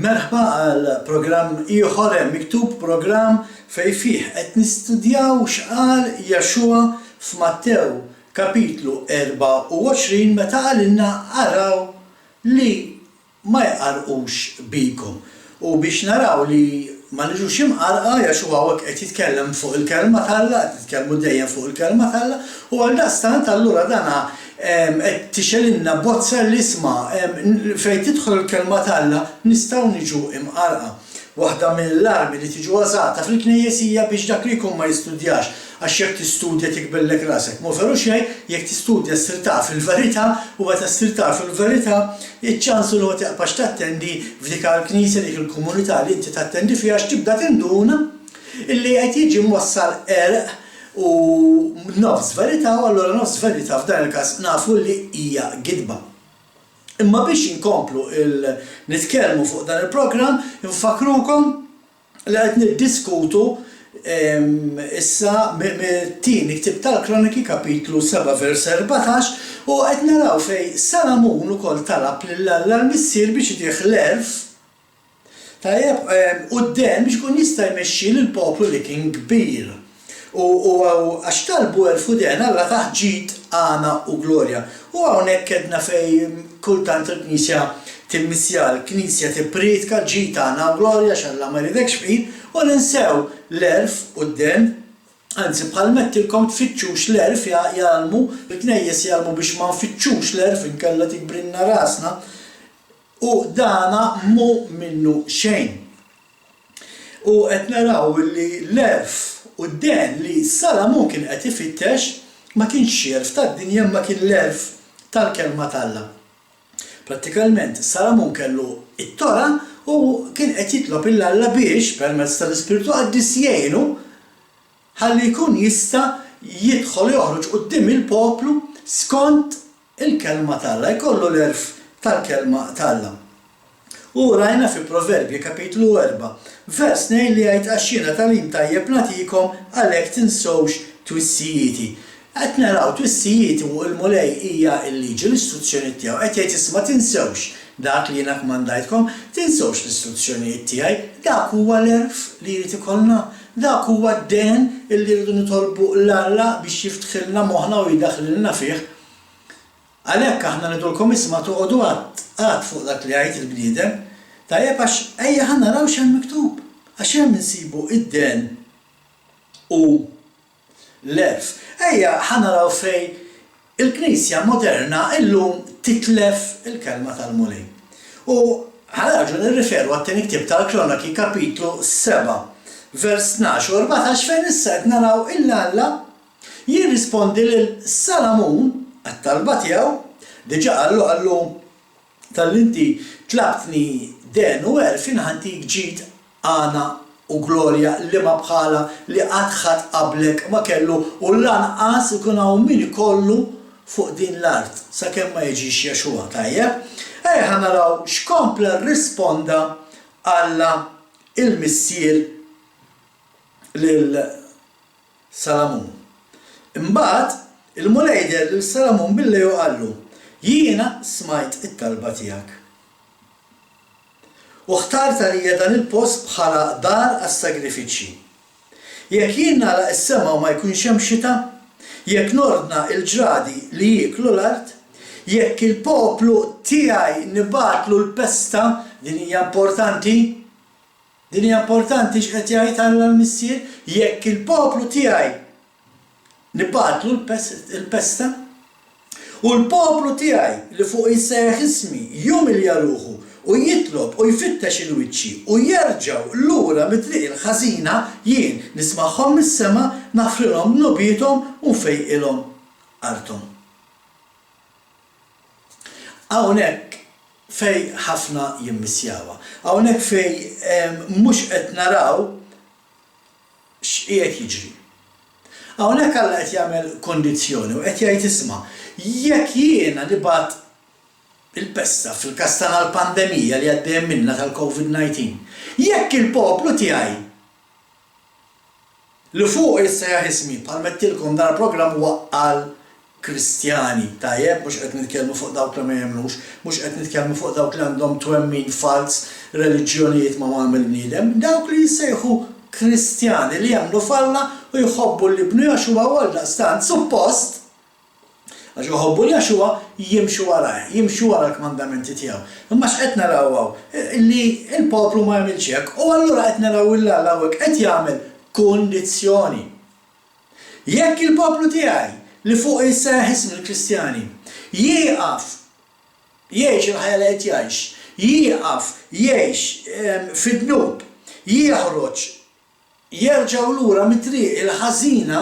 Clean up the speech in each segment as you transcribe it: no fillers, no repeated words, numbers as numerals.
Merħba għal programm ieħor hemm miktub programm fejn fih qed nistudjaw x'qal Yeshua f'Mattew kapitlu 24 meta qalilna araw li ma jqarrqux bikom. U biex naraw li ma niġux imqarrqa, Yeshua hawnhekk qed jitkellem fuq il-Kelma t'Alla, qed nitkellmu dejjem fuq il-Kelma t'Alla, u għaldaqstant allura dana qed tixgħelilna bozza li isma' fejn tidħol il-Kelma t'Alla nistgħu niġu imqarrqa. Waħda mill-armi li tiġi użata fil-knejjes hija biex dak li jkun ma jistudjax, għax jekk tistudja tikbirlek rasek. Mhu veru xejn, jekk tistudja ssir taf il-verità u meta ssir taf il-verità, iċ-ċans hu li ma tiqpax tattendi f'dik il-knisja, dik il-komunità li inti tattendi fiha għax tibda tinduna illi qed jiġi mwassal qerq u nofs verità u allura nofs verità f'dan il-każ nafu li hija gidba. Imma biex inkomplu nitkellmu fuq dan il-programm, infakkrukom li qed niddiskutu issa mit-tieni ktieb tal-Kroniki kapitlu 7 vers 14 u qed naraw fejn Salamun ukoll talab lil Alla l-Missier biex itih l-għerf Tajjeb, u d-dehen biex ikun jista' jmexxi lill-poplu li kien kbir. U għax talbu għerf u dehen, Alla tah ġid, għana u glorja. U hawnhekk għedna fejn kultant il-Knisja timmissja, l-Knisja tippriedka ġid, għana u glorja għax Alla ma jridekx fqir, u ninsew l-għerf u d-dehen. Anzi, bħal m'għedtilkom tfittxux l-għerf jgħallmu, il-knejjes jgħallmu biex ma nfittxux l-għerf inkella tikbrilna rasna. U dana mhu minnu xejn. U qed naraw li l-għerf u d-dehen li Salamun kien qed ifittex ma kienx xi għerf tad-dinja imma kien l-għerf tal-Kelma t'Alla. Prattikalment, Salamun kellu t-Torah u kien qed jitlob 'il Alla biex, permezz tal-Ispirtu Qaddis jgħinu ħalli jkun jista' jidħol u joħroġ quddiem il-poplu skont Il-Kelma t'Alla, jkollu l-għerf tal-Kelma t'Alla. U rajna fi Proverbji kapitlu 4, vers 2 li jgħid għax jiena tagħlim tajjeb nagħtikom għalhekk tinsewx twissijieti. Qed naraw twissijieti u l-Mulej hija l-liġi, l-istruzzjonijiet tiegħu. Qed jgħid isma' tinsewx dak li jiena kmandajtkom, tinsewx l-istruzzjonijiet tiegħi. Dak huwa l-għerf li jrid ikollna. Dak huwa d-dehen illi rridu nitolbu 'l Alla biex jiftħilna moħħna u jdaħħlilna fih. Għalhekk aħna ngħidulkom isma' toqogħdu qatt qatt fuq dak li jgħid il-bniedem. Tajjeb għax ejja ħa naraw x'hemm miktub. Għax hemm insibu d-dehen u l-għerf. Ejja ħa naraw fejn il-Knisja moderna illum titlef il-Kelma tal-Mulej. U ħa nerġgħu nirriferu għat-tieni ktieb tal-Kronaki kapitlu 7 vers 12 u 14 fejn issa qed naraw 'il Alla jirrispondi lil Salamun għat-talba tiegħu, diġà qallu qallu Talli inti tlabtni dehen u għerf jien ħa ntik ġid, għana u glorja liema bħalha li qatt ħadd qablek ma kellu u lanqas ikun hawn min ikollu fuq din l-art sakemm ma jiġix Yeshua. Tajjeb? Ejja ħa naraw x'kompla rrisponda Alla il-Missier lil Salamun. Imbagħad, il-Mulej deher lil Salamun billejl u qallu, Jiena smajt it-talba tiegħek. U ħtart għalija dan il-post bħala dar għas-sagrifiċċji. Jekk jien nagħlaq is-sema u ma jkunx hemm xita, jekk nordna l-ġradi li jieklu l-art, jekk il-poplu tiegħi nibgħatlu l-pesta, din hija importanti, Din hija importanti x'qed jgħid Alla l-Missier, jekk il-poplu tiegħi nibgħatlu l-pesta, u l-poplu tiegħi li fuqu jissejjaħ ismi jumilja ruħu u jitlob u jfittex 'il wiċċi u jerġgħu lura mit-triq il-ħażina, jien nismagħhom mis-sema, naħfrilhom dnubiethom u nfejqilhom arthom. Hawnhekk fejn ħafna jimmissjawha. Hawnhekk fejn mhux qed naraw x'qiegħed jiġri. Hawnhekk Alla qed jagħmel kundizzjoni u qed jgħid isma' jekk jiena nibgħat il-pesta, fil-każ tagħna l-pandemija li għaddejjem minnha tal-Covid-19, jekk il-poplu tiegħi Li fuqu jissejjaħ ismi, bħal m'għedtilkom dan il-programm huwa għal Kristjani, tajjeb, mhux qed nitkellmu fuq dawk li ma jemmnux, mhux qed nitkellmu fuq dawk li għandhom twemmin falz. reliġjonijiet magħmula mill-bniedem, dawk li jissejħu Kristjani li jemmnu f'Alla u jħobbu 'l Ibnu Jaxuwa u għaldaqstant suppost, għax iħobbu 'l Jaxuwa, jimxu warajh, jimxu wara l-kmandamenti tiegħu. Imma x'qed naraw hawn? Li l-poplu ma jagħmilx hekk u allura qed naraw 'l Alla hawnhekk qed jagħmel kundizzjoni. Jekk il-poplu tiegħi, li fuqu jissejjaħ ismi l-Kristjani, jieqaf jgħix il-ħajja li qed jgħix, jieqaf jgħix fid-dnub, jeħroġ, jerġgħu lura mit-triq il-ħażina,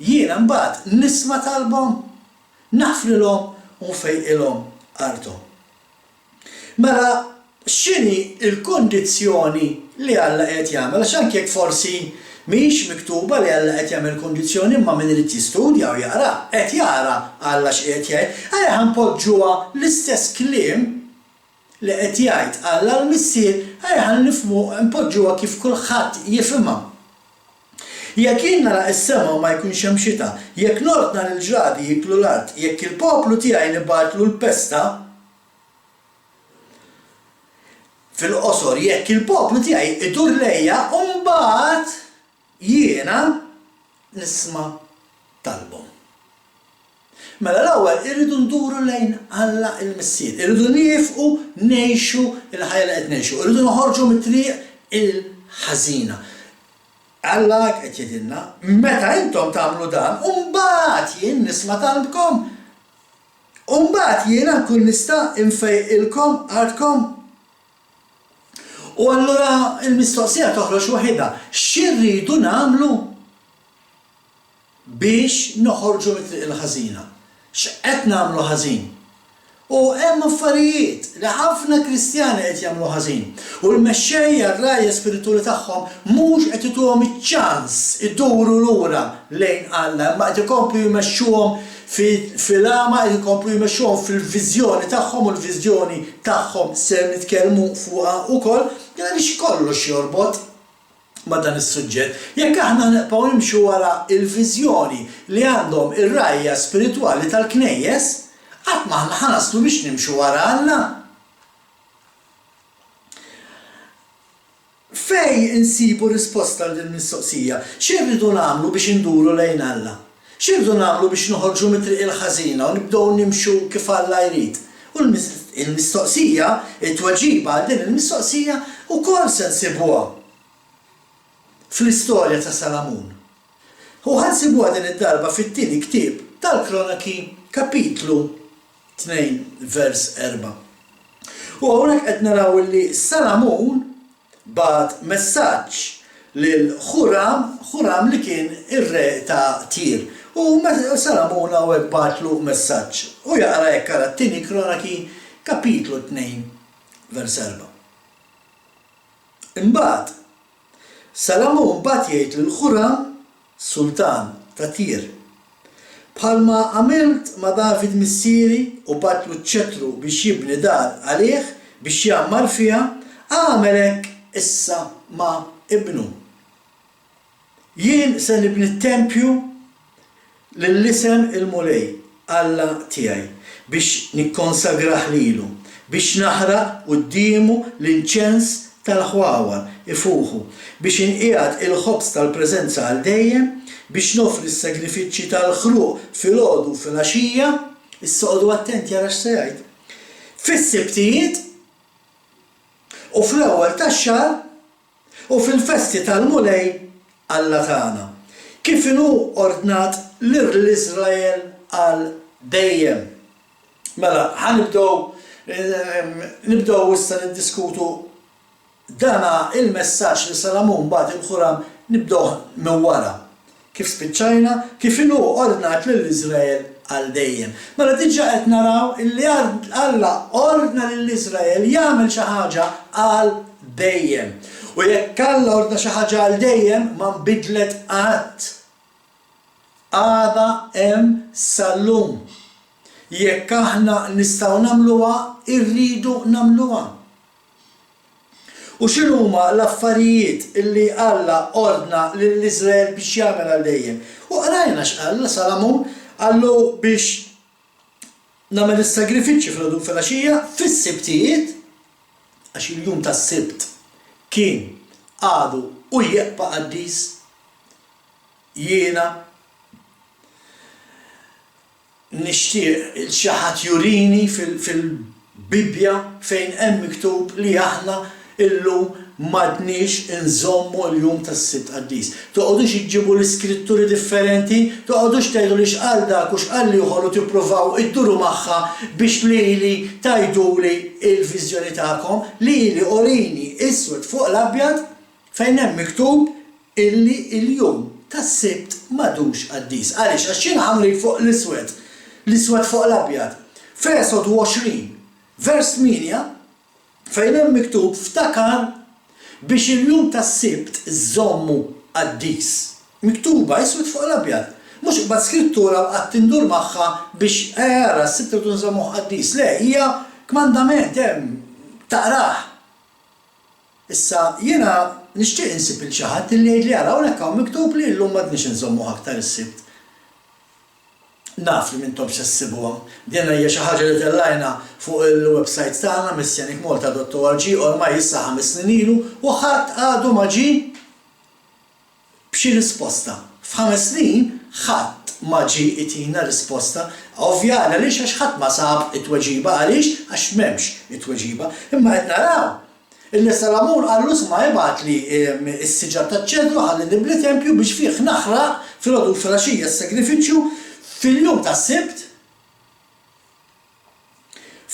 jiena mbagħad nisma' talbhom, naħfrilhom u nfejqilhom arthom. Mela x'inhi l-kundizzjoni li Alla qiegħed jagħmel? Għax anke jekk forsi mhix miktuba li Alla qed jagħmel kundizzjoni imma min irid jistudja u jaqra qed jara Alla x'qiegħed jgħid. Ejja ħa npoġġuha l-istess kliem li qed jgħid Alla l-Missier, ejja ħa nifhmu npoġġuha kif kulħadd jifhimha. Jekk jien nagħlaq is-sema u ma jkunx hemm xita, jekk nordna lill-ġradi jieklu l-art, jekk il-poplu tiegħi nibgħatlu l-pesta, fil-qosor, jekk il-poplu tiegħi idur lejja, mbagħad jiena nisma' talbhom. Mela l-ewwel irridu nduru lejn Alla l-Missier, irridu niefqu ngħixu l-ħajja li qed ngħixu, irridu noħorġu mit-triq il-ħażina. Alla hekk qed jgħidilna, meta intom tagħmlu dan, mbagħad jien nisma' talbkom. U mbagħad jiena nkun nista' nfejqilkom artkom. U allura l-mistoqsija toħroġ waħidha, xi rridu nagħmlu biex noħorġu mit-triq il-ħażina? X'qed nagħmlu ħażin? U hemm affarijiet li ħafna Kristjani qed jagħmlu ħażin. U l-mexxejja, r-rgħajja spiritwali tagħhom mhux qed ituhom iċ-ċans iduru lura lejn Alla, imma qed ikomplu jmexxuhom fil-għama, qed ikomplu jmexxuhom fil-viżjoni tagħhom u l-viżjoni tagħhom ser nitkellmu fuqha wkoll, għaliex kollox jorbot. ma' dan is-suġġett. Jekk aħna nibqgħu nimxu wara l-viżjoni li għandhom ir-rgħajja spiritwali tal-knejjes, qatt m'aħna ħa naslu biex nimxu wara Alla. Fejn insibu risposta għal din il-mistoqsija? Xi rridu nagħmlu biex induru lejn Alla? X'irridu nagħmlu biex noħorġu mit-triq il-ħażina u nibdew nimxu kif Alla jrid? U l-mistoqsija, it-tweġiba għal din il-mistoqsija wkoll se nsibuha fl-istorja ta' Salamun. U ħa nsibuha din id-darba fit-tieni ktieb tal-Kronaki, kapitlu 2 vers 4. U hawnhekk qed naraw li Salamun Bagħat messaġġ lil Ħuram, Ħuram li kien ir-re ta' Tir. U Salamun hawnhekk bagħatlu messaġġ. U jaqra hekk, ara t-Tieni Kronaki, kapitlu 2, vers 4. Imbagħad, Salamun bagħat jgħid lil Ħuram, sultan ta' Tir, Bħalma għamilt ma' David missieri u bgħattlu ċ-ċettru biex jibni dar għalih biex jgħammar fiha, agħmel hekk issa ma' ibnu. Jien se nibni t-tempju lil isem il-Mulej, Alla tiegħi, biex nikkonsagrah lilu, biex naħraq quddiemu l-inċens tal-ħwawar ifuħu, biex inqiegħed il-ħobż tal-preżenza għal dejjem, biex noffri s-sagrifiċċji tal-ħruq filgħodu u filgħaxija, issa oqogħdu attenti ara x'se jgħid, fis-Sibtijiet u fl-ewwel tax-xahar u fil-festi tal-Mulej Alla tagħna, kif inhu ordnat lil Iżrael għal dejjem. Mela, ħa nibdew nibdew issa niddiskutu dana il-messaġġ li Salamun bagħat il Ħuram nibdewh minn wara. Kif spiċċajna, kif inhu ordnat lil Iżrael għal dejjem. Mela diġà qed naraw illi Alla ordna lil Iżrael jagħmel xi ħaġa għal dejjem. U jekk Alla ordna xi ħaġa għal dejjem ma nbidlet qatt. Għadha hemm sal-lum. Jekk aħna nistgħu nagħmluha, irridu nagħmluha. U x'inhuma l-affarijiet li Alla ordna lil Iżrael biex jagħmel għal dejjem? U qrajna x'qal Salamun, qallu biex nagħmel is-sagrifiċċji filgħodu u filgħaxija, fis-Sibtijiet. Għax il-jum tas-Sibt kien, għadu u jibqa' qaddis. Jiena nixtieq il xi ħadd jurini fil-Bibbja fejn hemm miktub li aħna illum m'għadniex inżommu l-jum tas-Sibt qaddis. Toqgħodux iġġibu l-iskritturi differenti, toqgħodux tgħiduli x'qal dak u x'qal l-ieħor u tippruvaw idduru magħha biex lili tgħiduli l-viżjoni tagħkom. Lili urini iswed fuq l-abjad fejn hemm miktub Illi l-jum tas-Sibt m'għadux qaddis. Għaliex? Għax jiena ħa nurik fuq l-iswed, l-iswed fuq l-abjad. F'Esodu 20, vers 8, fejn hemm miktub ftakar biex il-jum tas-Sibt żżommu qaddis. Miktuba iswed fuq l-abjad. Mhux qbadt skrittura u qgħadt indur magħha biex, eh ara, s-Sibt irridu nżommuh qaddis. Le, hija kmandament hemm, taqrah. Issa, jiena nixtieq insib 'il xi ħadd illi jgħidli ara hawnhekk hawn miktub li llum m'għadniex inżommuh aktar is-Sibt. Naf li m'intomx se ssibuha. Din hija xi ħaġa li tellajna fuq il-website tagħna messianicmalta.org ormai issa ħames snin ilu u ħadd għadu ma ġie b'xi risposta. F'ħames snin ħadd ma ġie jtina risposta ovvja għaliex għax ħadd ma sab it-tweġiba għaliex għax m'hemmx it-tweġiba. Imma qed naraw illi Salamun qallu isma' ibgħatli s-siġar taċ-ċedru ħalli nibni tempju biex fih naħraq filgħodu u filgħaxija s-sagrifiċċju fil-jum tas-Sibt.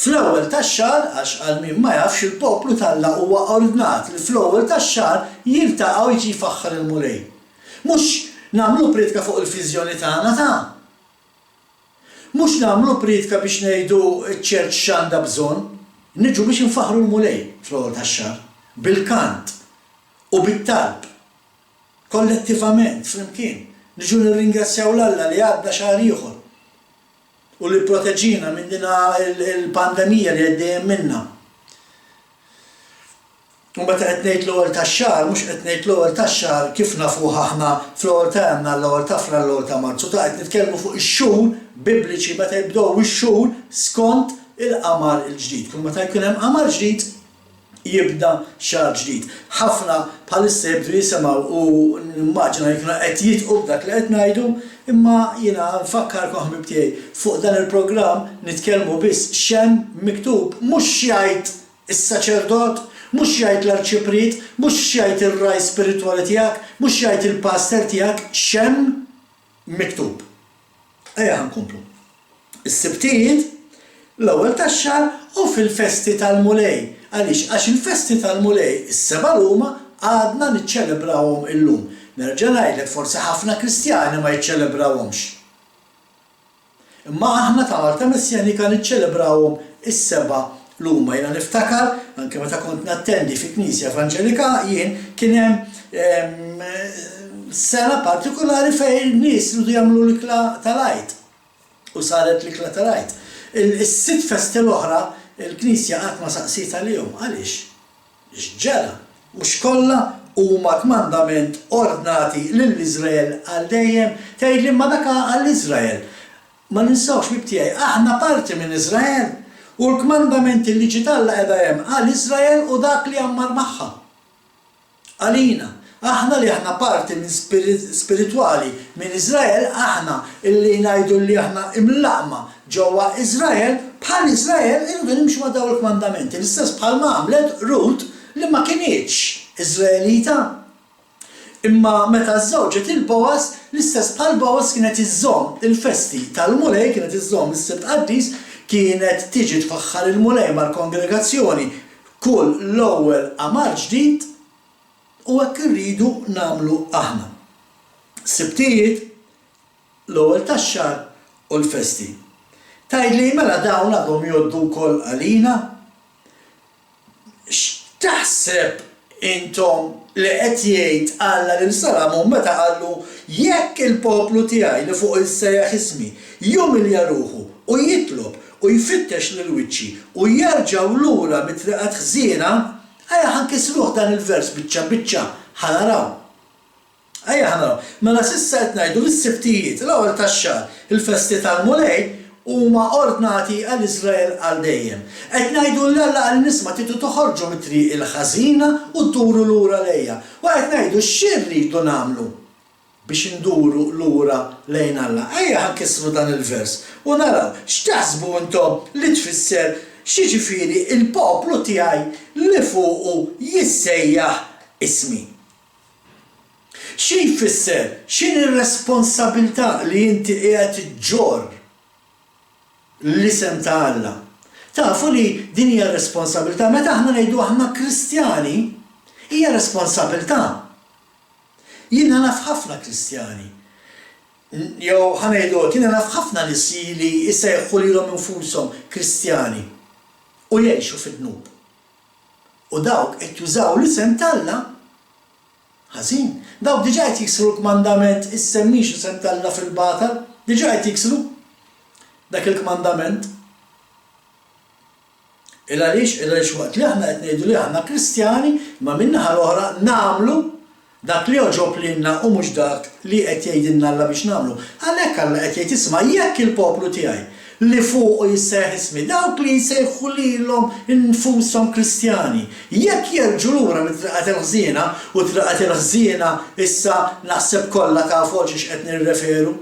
Fl-ewwel tax-xahar, għax għal min ma jafx, il-poplu t'Alla huwa ordnat li fl-ewwel tax-xahar jiltaqa' u jiġi jfaħħar il-Mulej. Mhux nagħmlu prietka fuq il-viżjoni tagħna ta'. Mhux nagħmlu prietka biex ngħidu ċ-church x'għandha bżonn. Niġu biex infaħħru l-Mulej fl-ewwel tax-xahar, bil-kant u bit-talb, kollettivament, flimkien. Niġu nirringrazzjaw 'l Alla li għadda xahar ieħor. U li pproteġiena minn din il-pandemija li għaddejjin minnha. U meta qed ngħid l-ewwel tax-xahar, mhux qed ngħid l-ewwel tax-xahar kif nafuh aħna fl-ewwel ta' Jannar, l-ewwel ta' Frar, l-ewwel ta' Marzu. Ta' qed nitkellmu fuq ix-xhur Bibliċi meta jibdew ix-xhur skont il-qamar il-ġdid. Kull meta jkun hemm qamar ġdid, jibda xahar ġdid. Ħafna bħalissa jibdu jisimgħu u nimmaġina jkunu qed jidħqu b'dak li qed ngħidu, imma jiena nfakkarkom ħbieb tiegħi, fuq dan il-programm nitkellmu biss x'hemm miktub, mhux x'jgħid is-saċerdot, mhux x'jgħid l-arċipriet, mhux x'jgħid ir-ragħaj spiritwali tiegħek, mhux x'jgħid il-pastor tiegħek, x'hemm miktub. Ejja ħa nkomplu. Is-Sibtijiet, l-ewwel tax-xahar u fil-festi tal-Mulej. Għaliex? Għax il-festi tal-Mulej, is-sebgħa l huma, għadna niċċelebrawhom illum. Nerġa' ngħidlek, forsi ħafna Kristjani ma jiċċelebrawhomx. Imma aħna ta' Malta Messjanika niċċelebrawhom is-sebgħa l huma. Jiena niftakar, anke meta kont nattendi fi knisja evanġelika jien, kien hemm sena partikulari fejn in-nies riedu jagħmlu l-ikla tal-Għid. U saret l-ikla tal-Għid. Is-sitt festi l-oħra l-Knisja qatt ma saqsiet għalihom. Għaliex? X'ġara? Mhux kollha huma kmandament ordnati lil Iżrael għal dejjem? Tgħidli imma dak għal Iżrael. Ma ninsawx ħbieb tiegħi, aħna parti minn Iżrael. U l-kmandament il-liġi t'Alla qiegħda hemm għal Iżrael u dak li għammar magħha. Għalina, aħna li aħna parti minn spiritwali minn Iżrael, aħna li ngħidu li aħna imlaqqma ġewwa Iżrael, bħal Iżrael irridu nimxu ma' dawn il-kmandamenti, l-istess bħalma għamlet Rut li ma kinitx Iżraelita. Imma meta żżewġet 'il Boaz, l-istess bħal Boaz kienet iżżomm il-festi tal-Mulej, kienet iżżomm is-Sibt Qaddis, kienet tiġi tfaħħar il-Mulej mal-kongregazzjoni kull l-ewwel qamar ġdid, u hekk irridu nagħmlu aħna. Sibtijiet, l-ewwel tax-xahar u l-festi. Tgħidli mela dawn għadhom jgħoddu wkoll għalina? X'taħseb intom li qed jgħid Alla lil Salamun meta qallu, Jekk il-poplu tiegħi li fuqu jissejjaħ ismi jumilja ruħu u jitlob u jfittex lil wiċċi u jerġgħu lura mit-triqat ħżiena, ejja ħa nkissruh dan il-vers biċċa biċċa, ħa naraw. Ejja ħa naraw. Mela s'issa qed ngħidu li s-Sibtijiet, l-ewwel tax-xahar, il-festi tal-Mulej. huma ordnati għal Iżrael għal dejjem. Qed ngħidu 'l Alla qalilna isma' tridu toħorġu mit-triq il-ħażina u dduru lura lejja. U qed ngħidu xi rridu nagħmlu biex induru lura lejn Alla. Ejja ħa nkissru dan il-vers u naraw x'taħsbu intom li tfisser x'jiġifieri l-poplu tiegħi li fuqu jissejjaħ ismi. Xi jfisser? X'inhi r-responsabilità li inti qiegħed iġġorr l-isem ta' Alla? Tafu li din hija responsabilità. Meta aħna ngħidu aħna Kristjani, hija responsabilità. Jiena naf ħafna Kristjani, jew ħa ngħidu hekk, jiena naf ħafna nies li jsejħu lilhom infushom Kristjani u jgħixu fid-dnub. U dawk qed jużaw l-isem t'Alla ħażin. Dawk diġà qed jiksru l-kmandament issemmix isem t'Alla fil-batal. Diġà qed jiksru dak il-kmandament. Il għaliex? Il għaliex waqt li aħna qed ngħidu li aħna Kristjani, imma min-naħa l-oħra nagħmlu dak li jogħġob lilna u mhux dak li qed jgħidilna Alla biex nagħmlu. Għalhekk Alla qed jgħid, isma' jekk il-poplu tiegħi li fuqu jissejjaħ ismi, dawk li jsejħu lilhom infushom Kristjani, jekk jerġgħu lura mit-triqat il-ħżiena, u t-triqat il-ħżiena issa naħseb kollha tafu għal xiex qed nirreferu.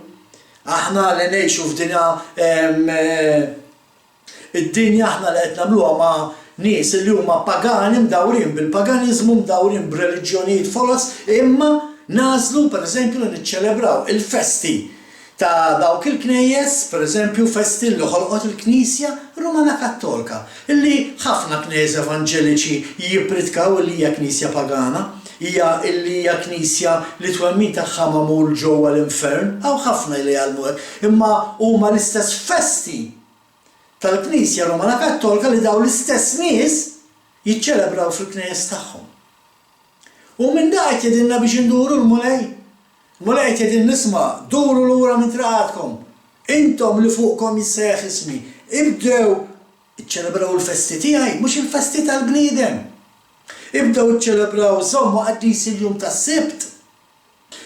Aħna li ngħixu f'dinja Id-dinja aħna li qed nagħmluha ma' nies li huma pagani mdawrin bil-paganiżmu, mdawrin b'reliġjonijiet foloz, imma nagħżlu pereżempju li niċċelebraw il-festi ta' dawk il-knejjes, pereżempju festi li ħolqot il-Knisja Rumana Kattolka, li ħafna knejjes evanġeliċi jippritkaw li hija knisja pagana, hija illi hija knisja li t-twemmin tagħha magħmul ġewwa l-infern, hawn ħafna li jgħallmu hekk, imma huma l-istess festi tal-Knisja Rumana Kattolka li dawn l-istess nies jiċċelebraw fil-knejjes tagħhom. U minn da qed jgħidilna biex induru l-Mulej. Il-Mulej qed jgħidilna isma' duru lura minn triqatkom. Intom li fuqkom jissejjaħ ismi, ibdew iċċelebraw il-festi tiegħi, mhux il-festi tal-bniedem. Ibdew iċċelebraw żommu qaddis il-jum tas-Sibt.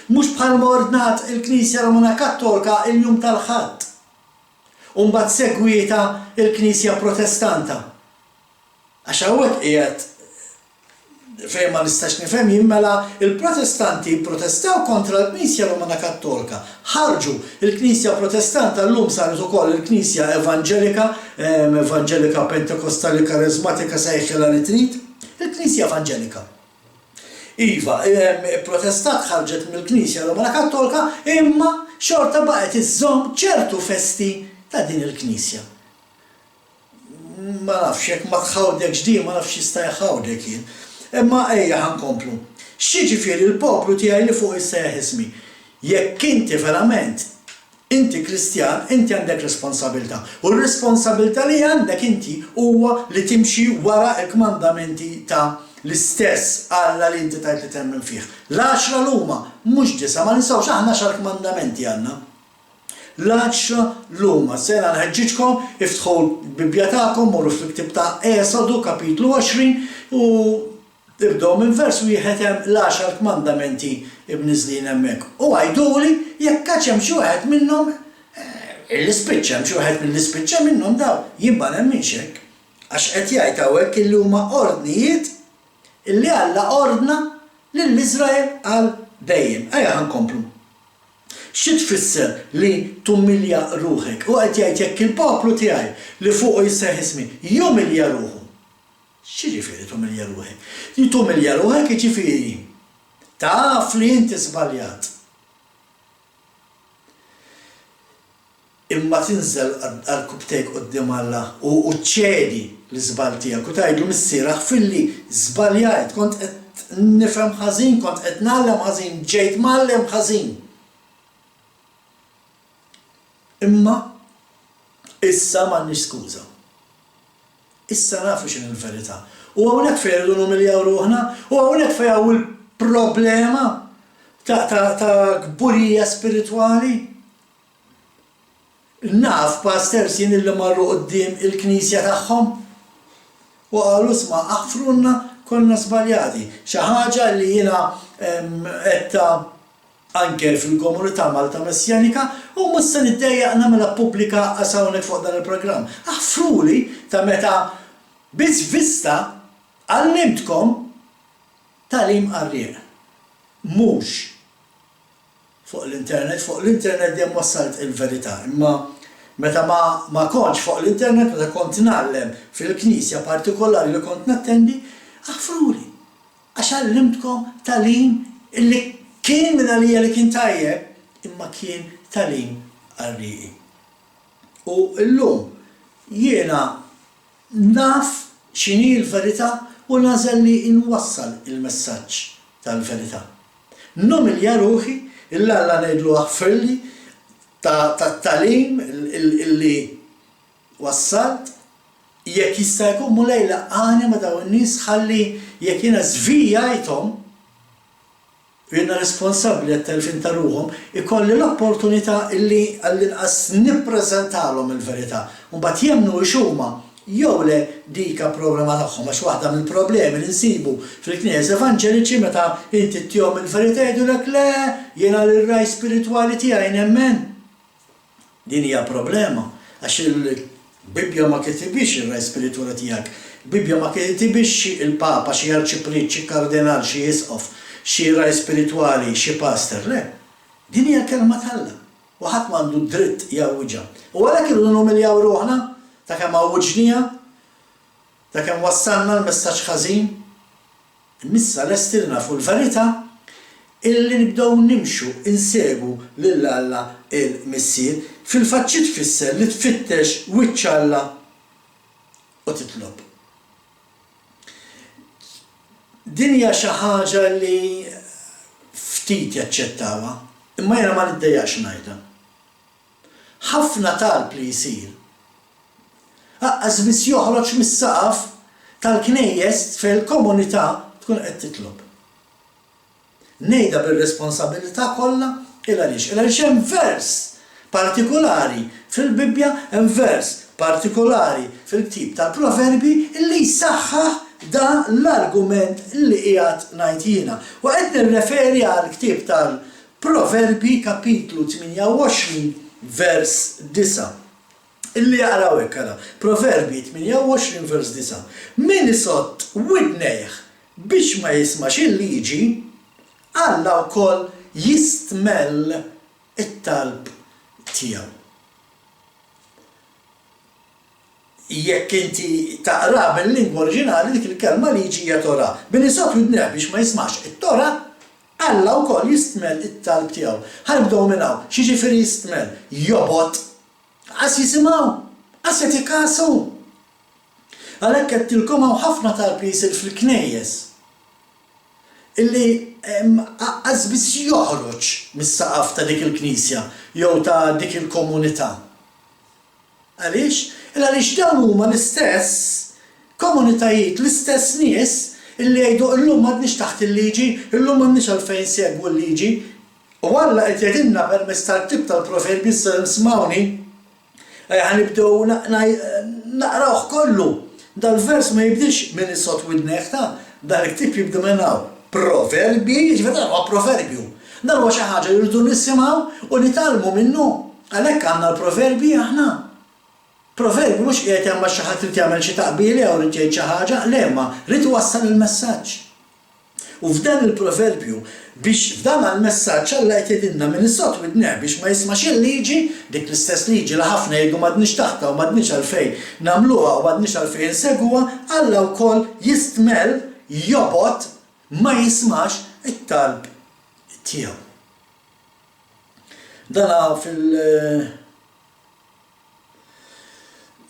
Mhux bħalma ordnat il-Knisja Rumana Kattolka il-jum tal-Ħadd. U mbagħad segwietha l-Knisja Protestanta. Għax hawnhekk qiegħed fejn ma nistax nifhem jien mela l-Protestanti pprotestaw kontra l-Knisja Rumana Kattolka. Ħarġu. Il-Knisja Protestanta llum saret ukoll il-Knisja Evanġelika, Evanġelika Pentekostali Kareżmatika sejħilha li trid. Il-Knisja Evanġelika. Iva, ipprotestat ħarġet mill-Knisja Rumana Kattolka imma xorta baqgħet iżżomm ċertu festi ta' din il-Knisja. Ma nafx, jekk ma tħawdekx din ma nafx x'jista' jħawdek jien. Imma ejja ħa nkomplu. X'jiġifieri l-poplu tiegħi li fuqu jissejjaħ ismi? Jekk inti verament Inti Kristjan, inti għandek responsabilità. U r-responsabilità li għandek inti huwa li timxi wara l-kmandamenti ta' l-istess Alla li inti tgħid li temmen fih. L-għaxra l-huma, mhux disgħa, ma ninsewx aħna għaxar kmandamenti għandna. L-għaxra l-huma. Sejra nħeġġiġkom, iftħu l-Bibbja tagħkom, morru fil-ktieb ta' Esodu, kapitlu 20, u Ibdew minn vers wieħed hemm l-għaxar kmandamenti mniżżlin hemmhekk. U għiduli jekk għadx hemm xi wieħed minnhom illi spiċċa, hemm xi wieħed milli spiċċa minnhom dawn? Jien ma nemminx hekk. Għax qed jgħid hawnhekk illi huma ordnijiet illi Alla ordna lil Iżrael għal dejjem. Ejja ħa nkomplu. Xi tfisser li tumilja ruħek? Hu qed jgħid jekk il-poplu tiegħi li fuqu jissejjaħ ismi jumilja ruħu. X'jiġifieri tumilja ruħek? Li tumilja ruħek jiġifieri taf li inti żbaljat. Imma tinżel għarkupptejk quddiem Alla u ċċedi l-iżball tiegħek u tgħidlu Missier aħfirli żbaljajt, kont qed nifhem ħażin, kont qed ngħallem ħażin, ġejt mgħallem ħażin. Imma issa m'għandniex skuża. Issa nafu x'inhi l-verità. U hawnhekk fejn irridu numiljaw ruħna, u hawnhekk fejn hawn il-problema ta' ta' ta' kburija spiritwali. Naf pastors jien illi marru quddiem il-knisja tagħhom u qalu isma' aħfrulna konna żbaljati. Xi ħaġa li jiena għedtha. anke fil-komunità Malta Messjanika u mhux se niddejjaq nagħmilha pubblika qas hawnhekk fuq dan il-programm. Aħfruli ta' meta bi żvista għallimtkom tagħlim qarrieq. Mhux fuq l-internet, fuq l-internet dejjem wassalt il-verità, imma meta ma ma kontx fuq l-internet, meta kont ngħallem fil-knisja partikolari li kont nattendi, aħfruli. Għax għallimtkom tagħlim illi kien minn għalija li kien tajjeb, imma kien tagħlim qarrieqi. U llum jiena naf x'inhi l-verità u nagħżel li nwassal il-messaġġ tal-verità. Numilja ruħi 'l Alla ngħidlu aħfirli ta' tat-tagħlim illi wassalt, jekk jista' jkun Mulej laqqagħni ma' dawn in-nies ħalli jekk jiena żvijajthom, u jiena responsabbli għat-telfien ta' ruħhom, ikolli l-opportunità illi għall-inqas nippreżentalhom il-verità. U mbagħad jemmnu hix huma jew le dika problema tagħhom għax waħda mill-problemi li nsibu fil-knejjes evanġeliċi meta inti ttihom il-verità jgħidulek le jiena lir-ragħaj spiritwali tiegħi nemmen. Din hija problema għax il-Bibbja ma kitibhiex ir-ragħaj spiritwali tiegħek. Il-Bibbja ma kitibhiex xi il-Papa, xi arċipriet, xi kardinal, xi isqof, xi ragħaj spiritwali, xi pastor. Le. Din hija l-Kelma t'Alla. U ħadd m'għandu d-dritt jgħawwiġha. U għalhekk irridu numiljaw ruħna ta' kemm għawwiġnieha, ta' kemm wassalna l-messaġġ ħażin. Imma issa lesti li nafu l-verità illi nibdew nimxu insegwu lil Alla il-Missier. Fil-fatt xi tfisser li tfittex wiċċ Alla u titlob? Din hija xi ħaġa li ftit jaċċettawha, imma jiena ma niddejjaqx ngħidha. Ħafna talb li jsir aqqas biss joħroġ mis-saqaf tal-knejjes fejn il-komunità tkun qed titlob. Ngħidha bir-responsabilità kollha, il għaliex? Il għaliex hemm vers partikulari fil-Bibbja, hemm vers partikulari fil-ktieb tal-Proverbji li jsaħħaħ da l-argument li qiegħed ngħid jiena. U qed nirreferi għall-ktieb tal-Proverbji kapitlu 28 vers 9. Illi jaqraw hekk ara, Proverbji 28 vers 9, Min isodd widnejh biex ma jismax il-liġi, Alla wkoll jistmell it-talb tiegħu. Jekk inti taqra bil-lingwa oriġinali dik il-kelma liġi hija Torah. Min isodd widnejh biex ma jismax it-Torah, Alla wkoll jistmell it-talb tiegħu. Ħa nibdew minn hawn. X'jiġifieri jistmell? Jobgħod. Qas jisimgħu, qas jagħti kasu. Għalhekk għedtilkom hawn ħafna talb li jsir fil-knejjes illi aqqas biss joħroġ mis-saqaf ta' dik il-knisja jew ta' dik il-komunità. Għaliex? Il għaliex dawn huma l-istess komunitajiet, l-istess nies illi jgħidu illum m'għadniex taħt il-liġi, illum m'għandniex għalfejn insegwu l-liġi. U Alla qed jgħidilna permezz tal-ktieb tal-Proverbji, issa ismgħuni, ejja ħa nibdew naqrawh kollu. Dal-vers ma jibdiex min isott widnejh ta', dan il-ktieb jibda minn hawn. Proverbji, jiġifieri dan huwa proverbju. Dan huwa xi ħaġa li rridu nisimgħu u nitgħallmu minnu. Għalhekk għandna l-proverbji aħna. Proverbju mhux qiegħed hemm għax xi ħadd irid jagħmel xi taqbila jew irid jgħid xi ħaġa, le imma ried iwassal il-messaġġ. U f'dan il-proverbju, biex f'dan l-messaġġ Alla qed jgħidilna min isott widnejh biex ma jismax il-liġi, dik l-istess liġi li ħafna jgħidu m'għadniex taħtha u m'għadniex għalfejn nagħmluha u m'għadniex għalfejn insegwuha, Alla wkoll jistmell, jobgħod, ma jismax it-talb tiegħu. Dana fil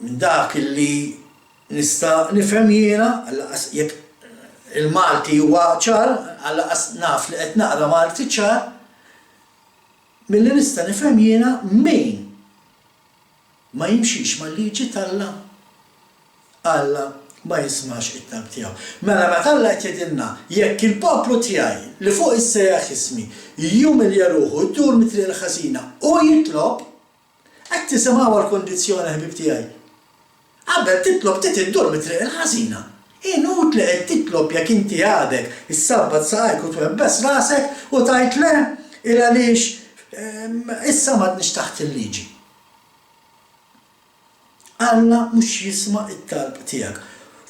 minn dak li nista' nifhem jiena, għall-anqas jekk il-Malti huwa ċar, għall-anqas naf li qed naqra Malti ċar, milli nista' nifhem jiena min ma jimxix mal-liġi t'Alla, Alla ma jismax it-talb tiegħu. Mela meta Alla qed jgħidilna, jekk il-poplu tiegħi li fuq issejjaħ ismi jumilja ruħu, jdur mit-triq il-ħażina u jitlob, Qed tisimgħuha l-kundizzjoni ħbieb tiegħi? Qabel titlob trid iddur mit-triq il-ħażina. Inutli qed titlob jekk inti għadek issabbat saqajk u twebbes rasek u tgħid le! Il għaliex issa m'għadniex taħt il-liġi. Alla mhux jisma' t-talb tiegħek.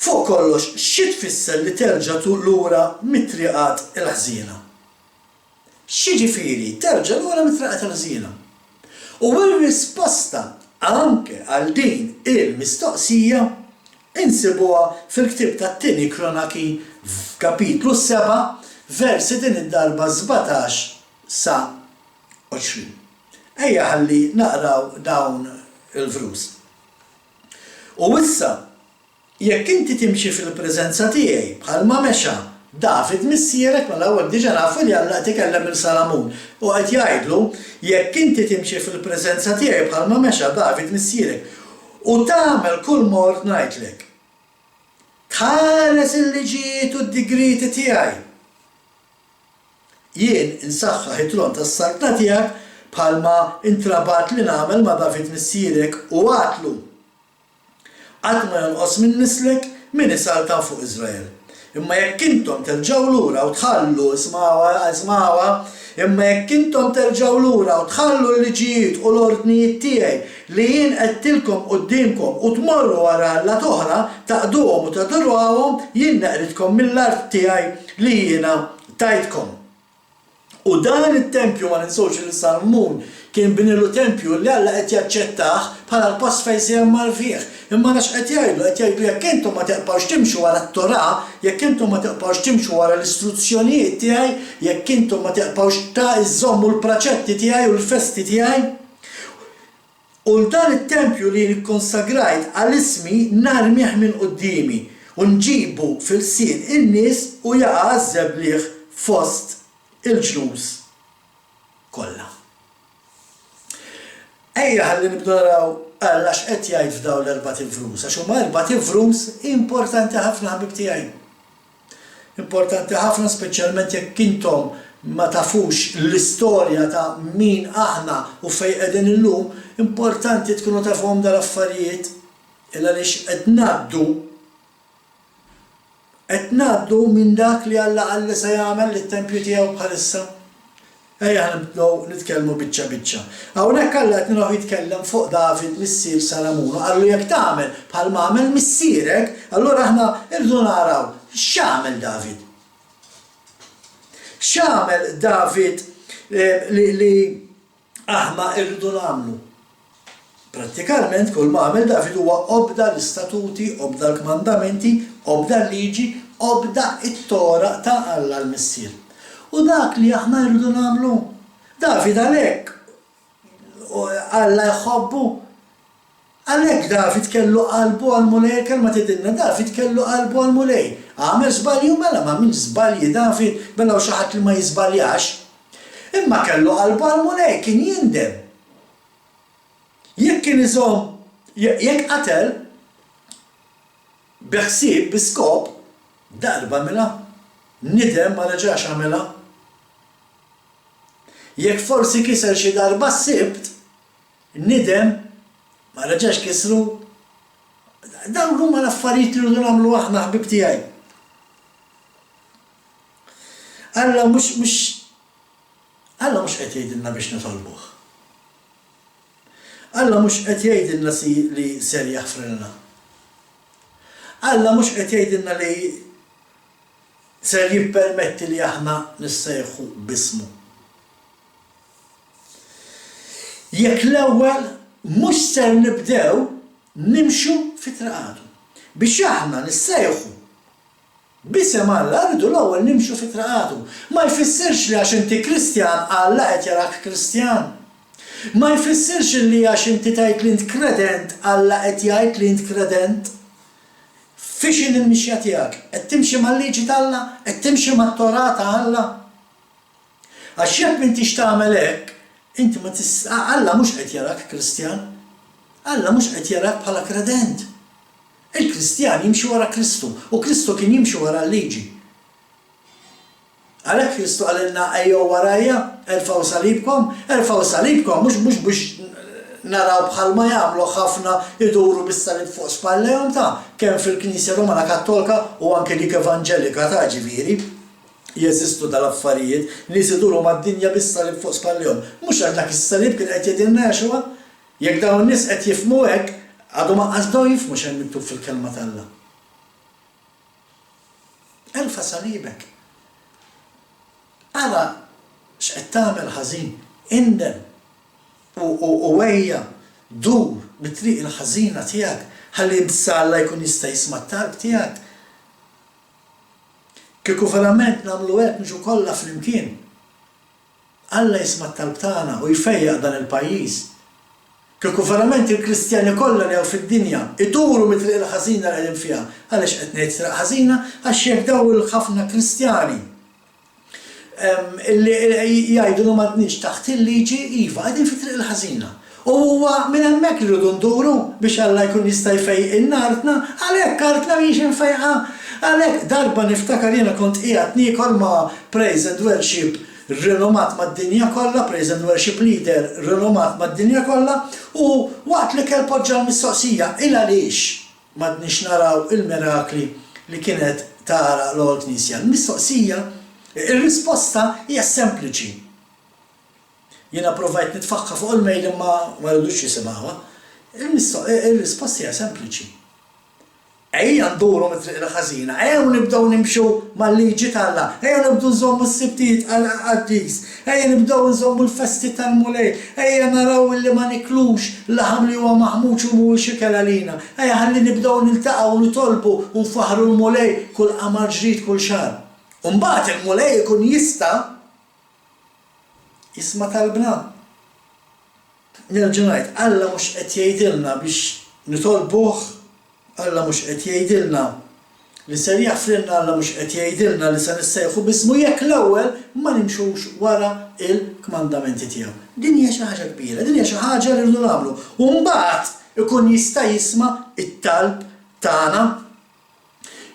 Fuq kollox, xi tfisser li terġa' lura mit-triqat il-ħżiena? X'jiġifieri terġa' lura mit-triqat il-ħżiena? U r-risposta anke għal din il-mistoqsija insibuha fil-ktieb tat-Tieni Kronaki f'kapitlu 7, versi din id-darba 17 sa 20. Ejja ħalli naqraw dawn il-vrus. U issa, jekk inti timxi fil-preżenza tiegħi bħalma mexa David missierek, mela hawnhekk diġà nafu li Alla qed ikellem lil Salamun u qed jgħidlu, jekk inti timxi fil-preżenza tiegħi bħalma mexa David missierek, u tagħmel kulma ordnajtlek, tħares il-liġijiet u d-digrieti tiegħi, Jien insaħħaħ it-tron tas-saltna tiegħek bħalma intrabat li nagħmel ma' David missierek u għadtlu, 'Qatt ma jonqos minn nislek min isaltan fuq Iżrael. Imma jekk intom terġgħu lura u tħallu, ismgħuha, ismgħuha, imma jekk intom terġgħu lura u tħallu l-liġijiet u l-ordnijiet tiegħi li jien qegħdtilkom quddiemkom u tmorru wara allat oħra, taqduhom u tadurawhom, jien neqridkom mill-art tiegħi li jiena tajtkom. U dan it-tempju, ma ninsewx li Salmun kien bnielu tempju li Alla qed jaċċettah bħala l-post fejn se jgħammar fih. Imma ara x'qed jgħidlu, qed jgħidlu jekk intom ma teqbgħux timxu wara t-Torah, jekk intom ma teqbgħux timxu wara l-istruzzjonijiet tiegħi, jekk intom ma teqbgħux ta' iżżommu l-praċetti tiegħi u l-festi tiegħi, U 'l dan it-tempju li jien ikkonsagrajt għal ismi narmih minn quddiemi, u nġibu fi lsien in-nies u jaqa' għaż-żebliħ fost il-ġnus kollha. Ejja ħalli nibdew naraw Alla x'qed jgħid f'dawn l-erbat ivrus, għax huma erbat ivrus importanti ħafna ħbieb tiegħi. Importanti ħafna speċjalment jekk intom ma tafux l-istorja ta' min aħna u fejn qegħdin illum, importanti tkunu tafuhom dal-affarijiet il għaliex qed ngħaddu qed ngħaddu minn dak li Alla qal li se jagħmel lit-tempju tiegħu bħalissa. Ejja ħa nibdew nitkellmu biċċa biċċa. Hawnhekk Alla qed naraw jitkellem fuq David missier Salamun u qallu jekk tagħmel bħalma għamel missierek, allura aħna rridu naraw x'għamel David. X'għamel David li li aħna rridu nagħmlu? Prattikalment kull ma għamel David huwa obda l-istatuti, obda l-kmandamenti, obda l-liġi, obda t-Tora ta' Alla l-Missier. U dak li aħna rridu nagħmlu. David għalhekk Alla jħobbu. Għalhekk David kellu qalbu għall-Mulej, il-Kelma tgħidilna David kellu qalbu għall-Mulej. Għamel żbalji u mela m'għamilx żbalji David, mela hu xi ħadd li ma jiżbaljax. Imma kellu qalbu għall-Mulej, kien jindem. Jekk kien iżomm, jekk qatel, bi ħsieb, bi skop, darba għamilha, nidem ma reġax għamilha. Jekk forsi kiser xi darba s-Sibt, nidem, ma reġax kisru. Dawn huma l-affarijiet li rridu nagħmlu aħna ħbieb tiegħi. Alla mhux mhux Alla mhux qed jgħidilna biex nitolbuh. Alla mhux qed jgħidilna si li ser jaħfrilna. Alla mhux qed jgħidilna li ser jippermetti li aħna nissejħu b'ismu. Jekk l-ewwel mhux ser nibdew nimxu fi triqatu. Biex aħna nissejħu B'isem Alla rridu l-ewwel nimxu fi triqatu. Ma jfissirx li għax inti Kristjan Alla qed jarak Kristjan. Ma jfissirx li għax inti tgħid li int kredent Alla qed jgħid li int kredent. Fiex inhi l-mixja tiegħek? Qed timxi mal-liġi t'Alla? Qed timxi mat-Torah ta' Alla? Għax jekk m'intix tagħmel hekk, inti ma tis Alla mhux qed jarak Kristjan. Alla mhux qed jarak bħala kredent. Il-Kristjan jimxi wara Kristu, u Kristu kien jimxi wara l-liġi. Għalhekk Kristu qalilna ejjew warajja, erfgħu salibkom, erfgħu salibkom mhux mhux biex naraw bħalma jagħmlu ħafna iduru bis-salib fuq spallejhom ta' kemm fil-Knisja Rumana Kattolka u anke dik Evanġelika ta' ġifieri. Jeżistu dal-affarijiet, nies iduru mad-dinja bis-salib fuq spallejhom. Mhux għax dak is-salib kien qed jgħidilna Yeshua. Jekk dawn in-nies qed jifhmu hekk, għadhom anqas bdew jifhmu x'hemm miktub fil-Kelma t'Alla. Erfa' salibek. Ara x'qed tagħmel ħażin, indem u u u ejja dur mit-triq il-ħażina tiegħek ħalli issa Alla jkun jista' jisma' t-talb tiegħek. Kieku verament nagħmlu hekk niġu kollha flimkien. Alla jisma' t-talb tagħna u jfejjaq dan il-pajjiż. Kieku verament il-Kristjani kollha li hawn fid-dinja iduru mit-triq il-ħażina li qegħdin fiha. Għaliex qed ngħid triq ħażina? Għax jekk dawn il-ħafna Kristjani Li jgħidu li m'għadniex taħt il-liġi, iva, qegħdin fit-triq il-ħażina. U huwa minn hemmhekk li rridu nduru biex Alla jkun jista' jfejqilna artna. Għalhekk artna mhijiex imfejqa. Għalhekk, darba niftakar jiena kont qiegħed niekol ma' praise and worship rinomat mad-dinja kollha, praise and worship leader rinomat mad-dinja kollha, u waqt l-ikel poġġa l-mistoqsija, il-għaliex? M'għadniex naraw il-mirakli li kienet tara l-ewwel Knisja. Il-mistoqsija, ir-risposta hija sempliċi. Jiena provajt nitfagħha fuq il-mail imma ma ridux jisimgħuha. Ir-risposta hija sempliċi. Ejja nduru mit-triq il-ħażina, ejjew nibdew nimxu mal-liġi t'Alla, ejjew nibdew nżommu s-Sibtijiet qaddis, Ejja nibdew inżommu l-festi tal-Mulej. Ejja naraw illi ma niklux laħam li huwa maħmuġ u mhuwiex ikel għalina. Ejja ħalli nibdew niltaqgħu u nitolbu u nfaħħru l-Mulej kull qamar ġdid kull xahar. U mbagħad il-Mulej ikun jista' jisma' talbna. Nerġa' ngħid, Alla mhux qed jgħidilna biex nitolbuh Alla mhux qed jgħidilna li ser jaħfrilna, Alla mhux qed jgħidilna li se nissejħu b'ismu jekk l-ewwel ma nimxux wara l-kmandamenti tiegħu. Din hija xi ħaġa kbira, din hija xi ħaġa li rridu nagħmlu. U mbagħad ikun jista' jisma' t-talb tagħna,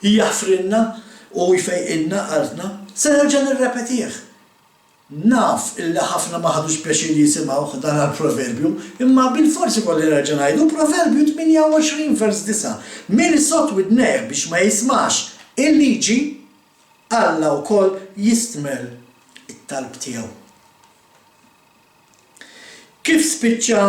jaħfrilna u jfejqilna artna. Se nerġa' nirrepetih. Naf illi ħafna ma ħadux pjaċir jisimgħuh dan għall-proverbju, imma bilfors ikolli nerġa' ngħidu, Proverbju 28 vers 9, Min isodd widnejh biex ma jismax il-liġi, Alla wkoll jistmell it-talb tiegħu. Kif spiċċa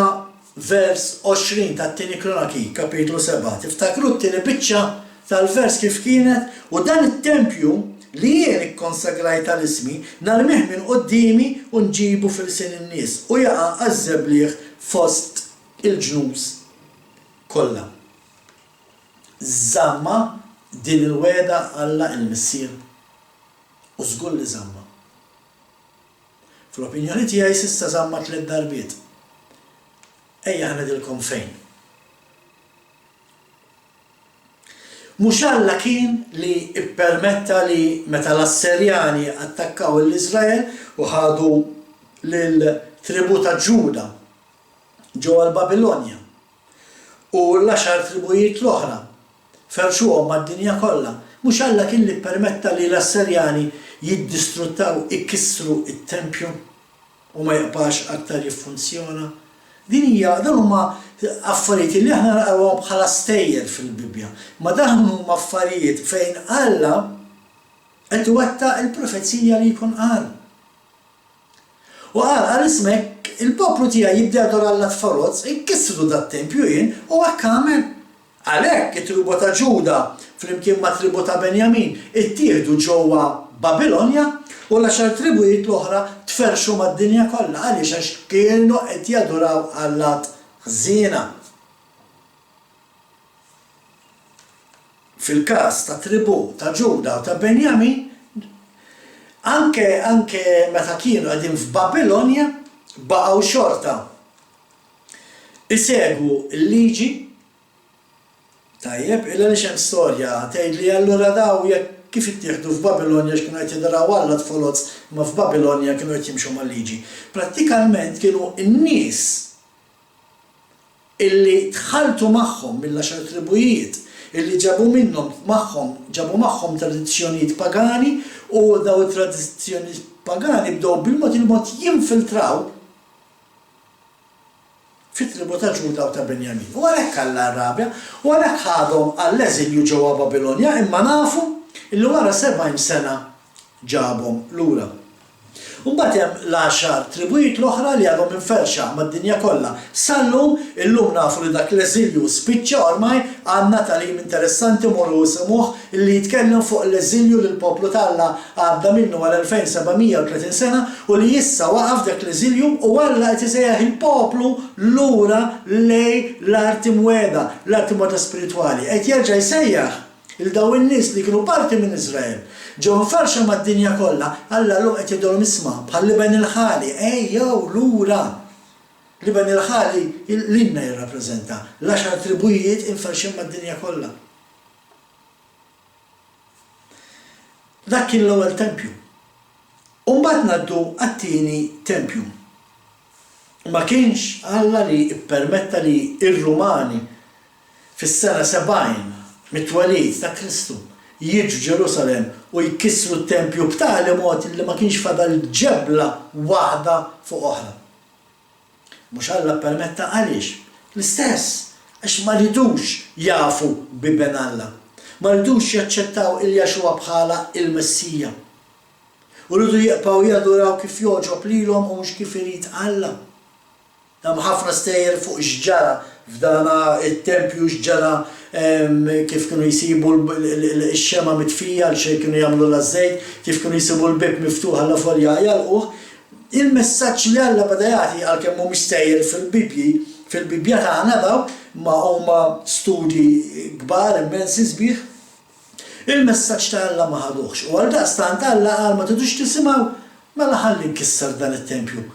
vers 20 tat-Tieni Kronaki, kapitlu 7? Tiftakru t-tieni biċċa tal-vers kif kienet? U dan it-tempju li jien ikkonsagrajt għal ismi, narmih minn quddiemi u nġibu f'ilsien in-nies, u jaqa' għaż-żebliħ fost il-ġnus kollha. Żammha din il-wegħda Alla il-Missier? U żgur li żammha. Fl-opinjoni tiegħi s'issa żammha tlett darbiet. Ejja ħa ngħidilkom fejn. Mhux Alla kien li ppermetta li meta l-Asserjani attakkaw 'l Iżrael u ħadu lil tribù ta' Ġuda ġewwa l-Babilonja u l-għaxar tribujiet l-oħra ferrxuhom mad-dinja kollha. Mhux Alla kien li ppermetta li l-Asserjani jiddistruttaw, ikissru t-tempju u ma jibqax aktar jiffunzjona? Din hija, dawn huma affarijiet li aħna naqrawhom bħala stejjer fil-Bibbja, imma dawn huma affarijiet fejn Alla qed iwettaq il-profezija li jkun qal. U qal, Għal ismek, il-poplu tiegħi jibda jadora allat foloz, inkissru dat-tempju jien, u hekk għamel. Għalhekk, it-tribù ta' Ġuda, flimkien mat-tribù ta' Benjamin, ittieħdu ġewwa Babilonja, u l-għaxar tribujiet l-oħra tferrxu mad-dinja kollha. Għaliex? Għax kienu qed jaduraw allat ħżiena. Fil-każ tat-tribù ta' Ġuda u ta' Benjamin, anke anke meta kienu qegħdin f'Babilonja, baqgħu xorta isegwu l-liġi. Tajjeb, illa għaliex hemm storja tgħidli allura daw jekk kif ittieħdu f'Babilonja għax kienu qed jaduraw allat foloz imma f'Babilonja kienu qed jimxu mal-liġi. Prattikalment kienu n-nies illi tħalltu magħhom mill-għaxar tribujiet, illi ġabu minnhom magħhom, ġabu magħhom tradizzjonijiet pagani u dawn it-tradizzjonijiet pagani bdew bil-mod il-mod jinfiltraw fit-tribù ta' Ġuda u ta' Benjamin. U għalhekk Alla rrabja, u għalhekk ħadhom għall-eżilju ġewwa Babilonja, imma nafu illi wara 70 sena. Ġabhom lura. U mbagħad hemm l-għaxar tribujiet l-oħra li għadhom imferrxa mad-dinja kollha sal-lum. Illum nafu li dak l-eżilju spiċċa ormai, għandna tagħlim interessanti morru isimgħuh li jitkellem fuq l-eżilju li l-poplu t'Alla għadda minnu għal 2730 sena u li issa waqaf dak l-eżilju u Alla qed isejjaħ il-poplu lura lejn l-art imwiegħda, l-art imwiegħda spiritwali. Qed jerġa' jsejjaħ Lil dawn in-nies li kienu parti minn Iżrael, ġew imfarrxa mad-dinja kollha, Alla llum qed jgħidilhom isma', bħall-iben il-ħali, ejjew lura! L-iben il-ħali lilna jirrappreżenta, l-għaxar tribujiet imferrxin mad-dinja kollha. Dak kien l-ewwel tempju. U mbagħad ngħaddu għat-tieni tempju. Ma kienx Alla li ppermetta li r-Rumani fis-sena 70 mit-twelid ta' Kristu, jiġu Ġerusalemm u jkissru t-tempju b'tali mod li ma kienx fadal ġebla waħda fuq oħra. Mhux Alla ppermetta għaliex? L-istess, għax ma ridux jafu b'Iben Alla. Ma ridux jaċċettaw 'il Jaxuwa bħala l-Messija. U riedu jibqgħu jaduraw kif jogħġob lilhom u mhux kif irid Alla. Hemm ħafna stejjer fuq x'ġara f'dana t-tempju, x'ġara kif kienu jsibu x-xemgħa mitfija għal kienu jagħmlulha ż-żejt, kif kienu jsibu l-bieb miftuħ allavolja jagħlquh. Il-messaġġ li Alla beda jagħti, għalkemm mhumiex stejjer fil-Bibbji, fil-Bibbja tagħna dawn, imma huma studji kbar immensi sbieħ, il-messaġġ ta' Alla ma ħaduhx. U għaldaqstant Alla qal ma tridux tisimgħu, mela ħalli nkisser dan it-tempju.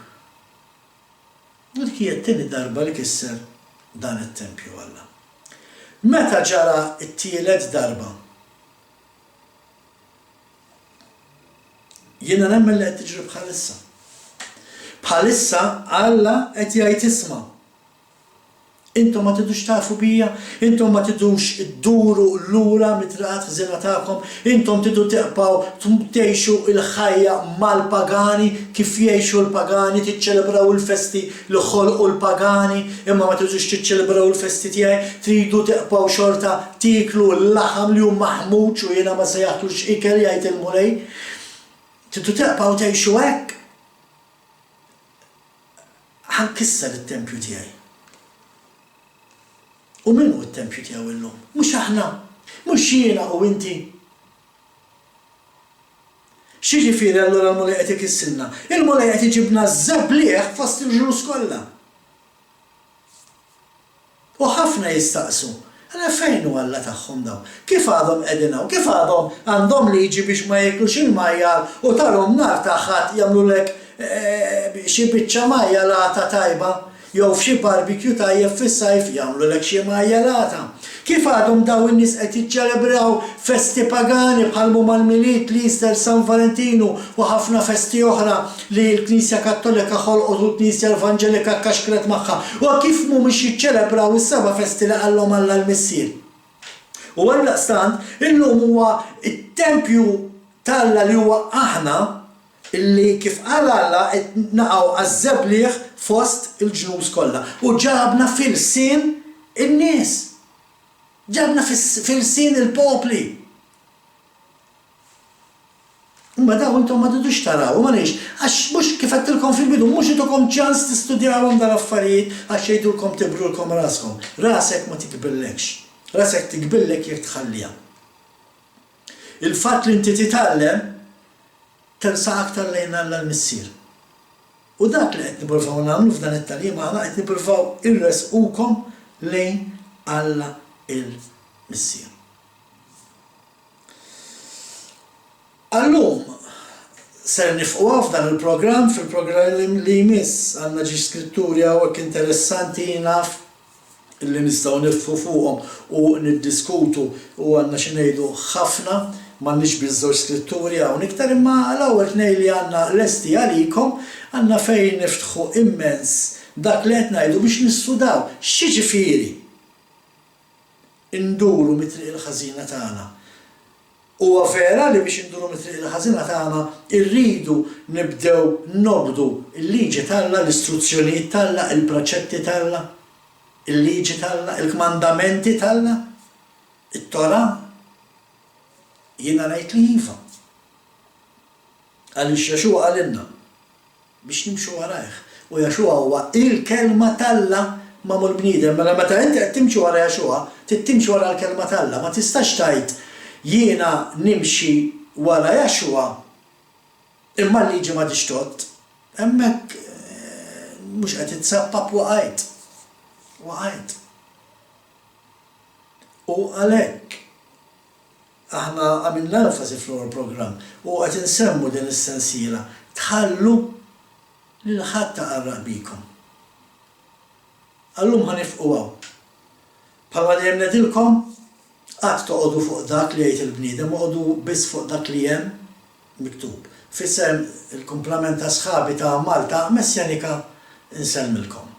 U dik hija t-tieni darba li kisser dan it-tempju Alla. Meta ġara t-tielet darba? Jiena nemmen li qed tiġri bħalissa. Bħalissa Alla qed jgħid isma' Intom ma tridux tafu bija, intom ma tridux idduru lura mit-triqat ħżiena tagħkom, intom tridu tibqgħu tgħixu l-ħajja mal-pagani kif jgħixu l-pagani, tiċċelebraw il-festi li ħolqu l-pagani, imma ma tridux tiċċelebraw il-festi tiegħi, tridu tibqgħu xorta tieklu l-laħam li hu maħmuġ u jiena ma sejjaħtlux ikel, jgħid il-Mulej. Tridu tibqgħu tgħixu hekk? Ħa nkisser it-tempju tiegħi. U min hu t-tempju tiegħu illum? Mhux aħna? Mhux jiena u inti? X'jiġifieri allura l-Mulej qed ikissilna? Il-Mulej qed iġibna żebliegħ fost il-ġnus kollha. U ħafna jistaqsu, Allura fejn hu Alla tagħhom dawn? Kif għadhom qegħdin hawn? Kif għadhom għandhom liġi biex ma jieklux il-majjal u tarhom nhar ta' Ħadd jagħmlulek xi biċċa majjalata tajba jew f'xi barbecue tajjeb fis-sajf jagħmlulek xi majjalata? Kif għadhom dawn in-nies qed jiċċelebraw festi pagani bħal m'huma l-Milied, l-Easter, San Valentinu u ħafna festi oħra li l-Knisja Kattolika ħolqot u l-Knisja Evanġelika kkaxkret magħha, u kif mhumiex jiċċelebraw is-seba' festi li qallhom Alla l-Missier. U għaldaqstant, illum huwa t-tempju t'Alla li huwa aħna, illi kif qal Alla qed naqgħu għaż-żebliegħ fost il-ġnus kollha. U ġabna f'ilsien in-nies. Ġabna f'ilsien il-popli. Imma dawn intom ma tridux tarawhom, għaliex? Għax mhux, kif għedtilkom fil-bidu, mhux itukom ċans tistudjawhom dal-affarijiet għax jgħidulkom tibrulkom raskom. Rasek ma tikbirlekx. Rasek tikbirlek jekk tħalliha. Il-fatt li inti titgħallem tersaq aktar lejn Alla l-Missier. U dak li qed nippruvaw nagħmlu f'dan it-tagħlim aħna qed nippruvaw irressqukom lejn Alla l-Missier. Għal-lum ser nifqu hawn f'dan il-programm, fil-programm li jmiss għandna ġiex skritturi hawnhekk interessanti naf li nistgħu nifħu fuqhom u niddiskutu u għandna xi ngħidu ħafna, m'għandniex biss żewġ skritturi hawn iktar imma l-ewwel tnejn li għandna lesti għalikom għandna fejn niftħu immens dak li qed ngħidu biex nistudaw x'jiġifieri induru mit-triq il-ħażina tagħna. Huwa vera li biex induru mit-triq il-ħażina tagħna rridu nibdew nobdu l-liġi t'Alla, l-istruzzjonijiet t'Alla, il-preċetti t'Alla, il-liġi t'Alla, il-kmandamenti t'Alla, it-Torah? Jiena ngħid li iva. Għaliex Yeshua qalilna biex nimxu warajh. U Yeshua huwa il-Kelma t'Alla magħmul bniedem. Mela meta inti qed timxi wara Yeshua, trid timxi wara l-Kelma t'Alla. Ma tistax tgħid jiena nimxi wara Yeshua imma l-liġi m'għadhiex tgħodd. Hemmhekk mhux qed itsappap waqajt. Waqajt. U għalhekk aħna għamilna enfasi fl-ewwel programm u qed insemmu din is-sensiela, tħallu lil ħadd iqarraq bikom. Għal-lum ħa nifqu hawn. Bħalma dejjem ngħidilkom, qatt toqogħdu fuq dak li jgħid il-bniedem, oqogħdu biss fuq dak li hemm miktub. F'isem il-kumplament ta' sħabi ta' Malta Messjanika nsellmilkom.